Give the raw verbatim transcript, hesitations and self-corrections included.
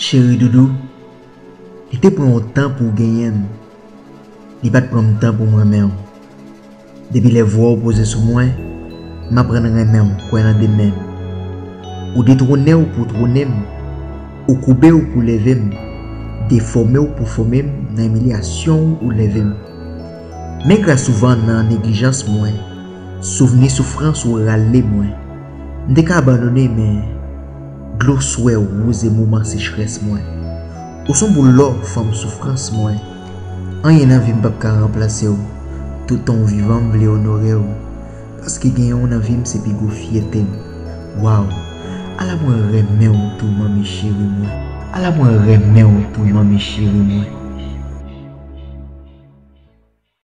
Cheri doudou, li te pran w tan pou w genyen m. Li pa t pran m tan pou m renmen w. Depi lè vwa w poze sou mwen, m aprann renmen w, kwè nan demen m. Ou detwone w pou w twone m. Ou koube w pou w leve m. Defòme w pou w fòme m nan imilyasyon w ou leve m. Men gras ou vann nan neglijans mwen, souvni soufrans ou rale mwen. M te ka abandone, men dlo swè w wouze moman sechrès mwen. Ou s on boul lò, fanm soufrans mwen. Anyen nan vi m p ap ka ranplase w. Toutan w vivan, m vle onore w. Paske genyen w nan vi m se pi gwo fyète m. Waw! Ala mwen renmen w tou, manmi cheri mwen. Ala mwen renmen w tou, manmi cheri mwen.